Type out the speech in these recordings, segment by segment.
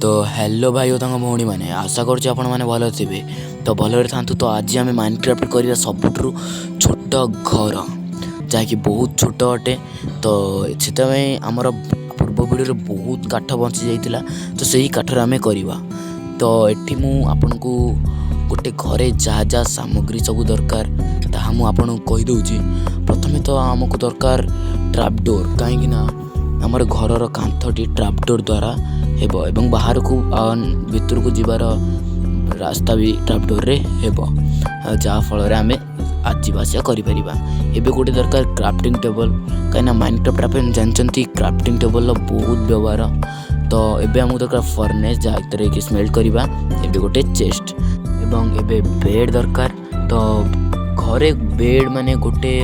ତ ହ୍ୟାଲୋ ଭାଇ ଓ ତାଙ୍କ ଭଉଣୀମାନେ, ଆଶା କରୁଛି ଆପଣମାନେ ଭଲ ଥିବେ, ତ ଭଲରେ ଥାନ୍ତୁ। ତ ଆଜି ଆମେ ମାଇନକ୍ରାଫ୍ଟ କରିବା ସବୁଠାରୁ ଛୋଟ ଘର, ଯାହାକି ବହୁତ ଛୋଟ ଅଟେ। ତ ସେଥିପାଇଁ ଆମର ପୂର୍ବ ଭିଡ଼ିଓରେ ବହୁତ କାଠ ବଞ୍ଚି ଯାଇଥିଲା, ତ ସେହି କାଠରେ ଆମେ କରିବା। ତ ଏଠି ମୁଁ ଆପଣଙ୍କୁ ଗୋଟେ ଘରେ ଯାହା ଯାହା ସାମଗ୍ରୀ ସବୁ ଦରକାର ତାହା ମୁଁ ଆପଣଙ୍କୁ କହିଦେଉଛି। ପ୍ରଥମେ ତ ଆମକୁ ଦରକାର ଟ୍ରାପଡୋର୍, କାହିଁକିନା ଆମର ଘରର କାନ୍ଥଟି ଟ୍ରାପଡୋର୍ ଦ୍ୱାରା ହେବ ଏବଂ ବାହାରକୁ ଭିତରକୁ ଯିବାର ରାସ୍ତା ବି ଟ୍ରାପଡୋର୍ରେ ହେବ, ଯାହାଫଳରେ ଆମେ ଯିବା ଆସିବା କରିପାରିବା। ଏବେ ଗୋଟେ ଦରକାର କ୍ରାଫ୍ଟିଂ ଟେବଲ୍, କାହିଁକିନା ମାଇନକ୍ରାଫ୍ଟ ଆପଣ ଜାଣିଛନ୍ତି କ୍ରାଫ୍ଟିଂ ଟେବଲ୍ର ବହୁତ ବ୍ୟବହାର। ତ ଏବେ ଆମକୁ ଦରକାର ଫର୍ନେସ୍, ଯାହାଥିରେ କି ସ୍ମେଲ୍ଟ କରିବା। ଏବେ ଗୋଟେ ଚେଷ୍ଟ ଏବଂ ଏବେ ବେଡ଼୍ ଦରକାର। ତ ଘରେ ବେଡ଼୍ ମାନେ ଗୋଟେ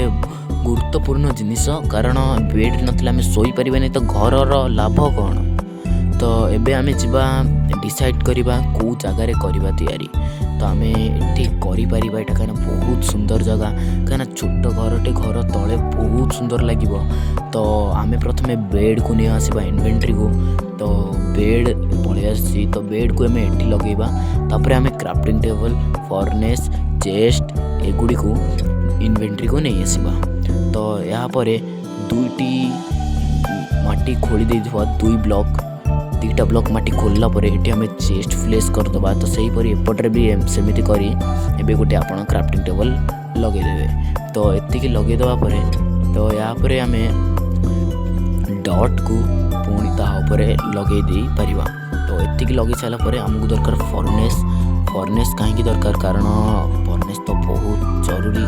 ଗୁରୁତ୍ୱପୂର୍ଣ୍ଣ ଜିନିଷ, କାରଣ ବେଡ଼୍ ନଥିଲେ ଆମେ ଶୋଇପାରିବାନି, ତ ଘରର ଲାଭ କ'ଣ? ତ ଏବେ ଆମେ ଯିବା ଡିସାଇଡ଼୍ କରିବା କେଉଁ ଜାଗାରେ କରିବା ତିଆରି। ତ ଆମେ ଏଠି କରିପାରିବା ଏଇଟା, କାହିଁକିନା ବହୁତ ସୁନ୍ଦର ଜାଗା, କାହିଁକିନା ଛୋଟ ଘରଟେ ଘର ତଳେ ବହୁତ ସୁନ୍ଦର ଲାଗିବ। ତ ଆମେ ପ୍ରଥମେ ବେଡ଼୍କୁ ନେଇ ଆସିବା ଇନଭେଣ୍ଟ୍ରିକୁ। ତ ବେଡ଼୍ ପଳେଇ ଆସିଛି, ତ ବେଡ଼୍କୁ ଆମେ ଏଠି ଲଗେଇବା। ତାପରେ ଆମେ କ୍ରାଫ୍ଟିଂ ଟେବଲ୍, ଫର୍ନେସ୍, ଚେଷ୍ଟ ଏଗୁଡ଼ିକୁ ଇନଭେଣ୍ଟ୍ରିକୁ ନେଇ ଆସିବା। ତ ଏହାପରେ ଦୁଇଟି ମାଟି ଖୋଳି ଦେଇଥିବା ଦୁଇ ବ୍ଲକ୍, ଦୁଇଟା ବ୍ଲକ୍ ମାଟି ଖୋଲିଲା ପରେ ଏଠି ଆମେ ଚେଷ୍ଟ ପ୍ଲେସ୍ କରିଦେବା। ତ ସେହିପରି ଏପଟରେ ବି ସେମିତି କରି ଏବେ ଗୋଟେ ଆପଣ କ୍ରାଫ୍ଟିଂ ଟେବଲ୍ ଲଗେଇଦେବେ। ତ ଏତିକି ଲଗେଇଦେବା ପରେ ତ ଏହାପରେ ଆମେ ଡଟ୍କୁ ପୁଣି ତା ଉପରେ ଲଗେଇ ଦେଇପାରିବା। ତ ଏତିକି ଲଗେଇ ସାରିଲା ପରେ ଆମକୁ ଦରକାର ଫର୍ନେସ୍। ଫର୍ନେସ୍ କାହିଁକି ଦରକାର? କାରଣ ଫର୍ନେସ୍ ତ ବହୁତ ଜରୁରୀ।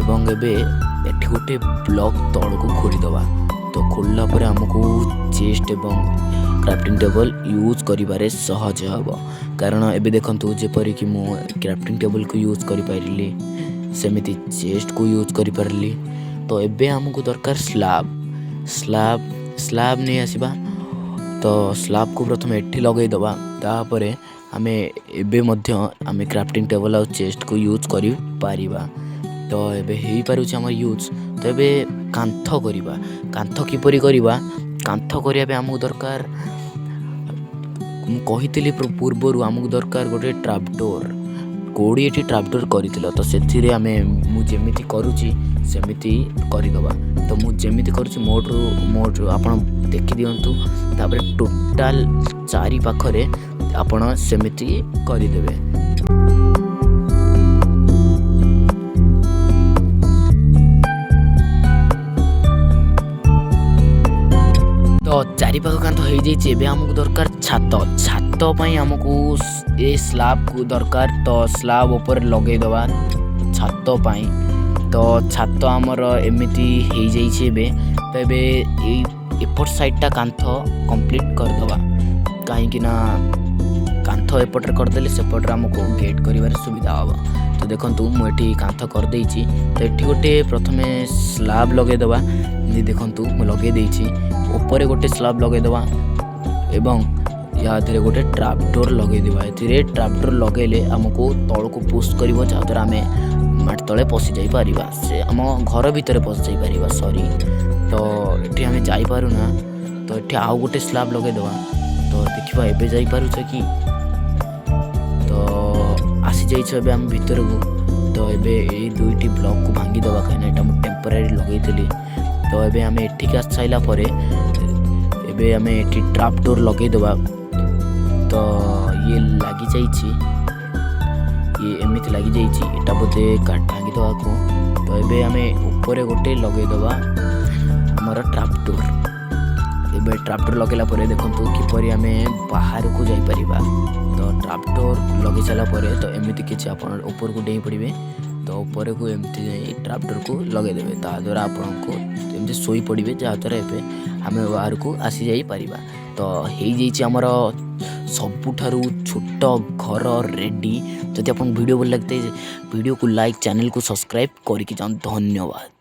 ଏବଂ ଏବେ ଏଠି ଗୋଟେ ବ୍ଲକ୍ ତଳକୁ ଖୋଳିଦେବା। ତ ଖୋଳିଲା ପରେ ଆମକୁ ଚେଷ୍ଟ ଏବଂ କ୍ରାଫ୍ଟିଂ ଟେବଲ୍ ୟୁଜ୍ କରିବାରେ ସହଜ ହେବ, କାରଣ ଏବେ ଦେଖନ୍ତୁ ଯେପରିକି ମୁଁ କ୍ରାଫ୍ଟିଂ ଟେବଲ୍କୁ ୟୁଜ୍ କରିପାରିଲି, ସେମିତି ଚେଷ୍ଟକୁ ୟୁଜ୍ କରିପାରିଲି। ତ ଏବେ ଆମକୁ ଦରକାର ସ୍ଲାବ୍। ସ୍ଲାବ୍ ନେଇ ଆସିବା। ତ ସ୍ଲାବ୍କୁ ପ୍ରଥମେ ଏଠି ଲଗେଇଦେବା, ତାପରେ ଆମେ ଏବେ ମଧ୍ୟ ଆମେ କ୍ରାଫ୍ଟିଂ ଟେବଲ୍ ଆଉ ଚେଷ୍ଟକୁ ୟୁଜ୍ କରିପାରିବା। ତ ଏବେ ହେଇପାରୁଛି ଆମର ୟୁଜ୍। ତ ଏବେ କାନ୍ଥ କରିବା। କାନ୍ଥ କିପରି କରିବା? କାନ୍ଥ କରିବା ପାଇଁ ଆମକୁ ଦରକାର, ମୁଁ କହିଥିଲି ପୂର୍ବରୁ, ଆମକୁ ଦରକାର ଗୋଟେ ଟ୍ରାପଡୋର୍। 20ଟି ଟ୍ରାପଡୋର୍ କରିଥିଲ, ତ ସେଥିରେ ଆମେ ମୁଁ ଯେମିତି କରୁଛି ସେମିତି କରିଦେବା। ତ ମୁଁ ଯେମିତି କରୁଛି ମୋଠୁ ଆପଣ ଦେଖିଦିଅନ୍ତୁ, ତାପରେ ଟୋଟାଲ୍ ଚାରି ପାଖରେ ଆପଣ ସେମିତି କରିଦେବେ। ତ ଚାରିପାଖ କାନ୍ଥ ହେଇଯାଇଛି। ଏବେ ଆମକୁ ଦରକାର ଛାତ। ଛାତ ପାଇଁ ଆମକୁ ଏ ସ୍ଲାବ୍କୁ ଦରକାର। ତ ସ୍ଲାବ୍ ଉପରେ ଲଗେଇଦେବା ଛାତ ପାଇଁ। ତ ଛାତ ଆମର ଏମିତି ହେଇଯାଇଛି ଏବେ। ତ ଏବେ ଏଇ ଏପଟ ସାଇଡ଼୍ଟା କାନ୍ଥ କମ୍ପ୍ଲିଟ୍ କରିଦେବା, କାହିଁକି ନା କାନ୍ଥ ଏପଟରେ କରିଦେଲେ ସେପଟରେ ଆମକୁ ଗେଟ୍ କରିବାରେ ସୁବିଧା ହେବ। ତ ଦେଖନ୍ତୁ ମୁଁ ଏଠି କାନ୍ଥ କରିଦେଇଛି। ତ ଏଠି ଗୋଟେ ପ୍ରଥମେ ସ୍ଲାବ୍ ଲଗେଇଦେବା। ଦେଖନ୍ତୁ ମୁଁ ଲଗେଇ ଦେଇଛି। ଉପରେ ଗୋଟେ ସ୍ଲାବ୍ ଲଗେଇଦେବା ଏବଂ ୟା ଦେହରେ ଗୋଟେ ଟ୍ରାପଡୋର୍ ଲଗେଇଦେବା। ଏଥିରେ ଟ୍ରାପଡୋର୍ ଲଗେଇଲେ ଆମକୁ ତଳକୁ ପୁସ୍ କରିବ, ଯାହାଦ୍ୱାରା ଆମେ ମାଟି ତଳେ ପଶି ଯାଇପାରିବା, ସେ ଆମ ଘର ଭିତରେ ପଶି ଯାଇପାରିବା, ସରି। ତ ଏଠି ଆମେ ଯାଇପାରୁନା, ତ ଏଠି ଆଉ ଗୋଟେ ସ୍ଲାବ୍ ଲଗେଇଦେବା। ତ ଦେଖିବା ଏବେ ଯାଇପାରୁଛେ କି? ତ ଆସିଯାଇଛ ଏବେ ଆମେ ଭିତରକୁ। ତ ଏବେ ଏଇ ଦୁଇଟି ବ୍ଲକ୍କୁ ଭାଙ୍ଗିଦେବା, କାହିଁକିନା ଏଇଟା ମୁଁ ଟେମ୍ପୋରାରୀ ଲଗେଇଥିଲି। ତ ଏବେ ଆମେ ଏଠିକି ଆସି ସାରିଲା ପରେ ଏବେ ଆମେ ଏଠି ଟ୍ରାପଡୋର୍ ଲଗେଇଦେବା। ତ ଇଏ ଲାଗିଯାଇଛି, ଇଏ ଏମିତି ଲାଗିଯାଇଛି, ଏଇଟା ବୋଧେ ଭାଙ୍ଗିଦେବାକୁ। ତ ଏବେ ଆମେ ଉପରେ ଗୋଟେ ଲଗେଇଦେବା ଆମର ଟ୍ରାପଡୋର୍। ଏବେ ଟ୍ରାପଡୋର୍ ଲଗେଇଲା ପରେ ଦେଖନ୍ତୁ କିପରି ଆମେ ବାହାରକୁ ଯାଇପାରିବା। ତ ଟ୍ରାପଡୋର୍ ଲଗେଇ ସାରିଲା ପରେ ତ ଏମିତି କିଛି ଆପଣ ଉପରକୁ ଡେଇଁ ପଡ଼ିବେ। ତ ଉପରକୁ ଏମିତି ଯାଇ ଟ୍ରାପଡୋର୍କୁ ଲଗେଇଦେବେ, ତାଦ୍ୱାରା ଆପଣଙ୍କୁ ଏମିତି ଶୋଇପଡ଼ିବେ, ଯାହାଦ୍ୱାରା ଏବେ ଆମେ ବାହାରକୁ ଆସିଯାଇପାରିବା। ତ ହେଇଯାଇଛି ଆମର ସବୁଠାରୁ ଛୋଟ ଘର ରେଡ଼ି। ଯଦି ଆପଣଙ୍କୁ ଭିଡ଼ିଓ ଭଲ ଲାଗିଥାଏ, ଭିଡ଼ିଓକୁ ଲାଇକ୍, ଚ୍ୟାନେଲକୁ ସବସ୍କ୍ରାଇବ୍ କରିକି ଯାଆନ୍ତୁ। ଧନ୍ୟବାଦ।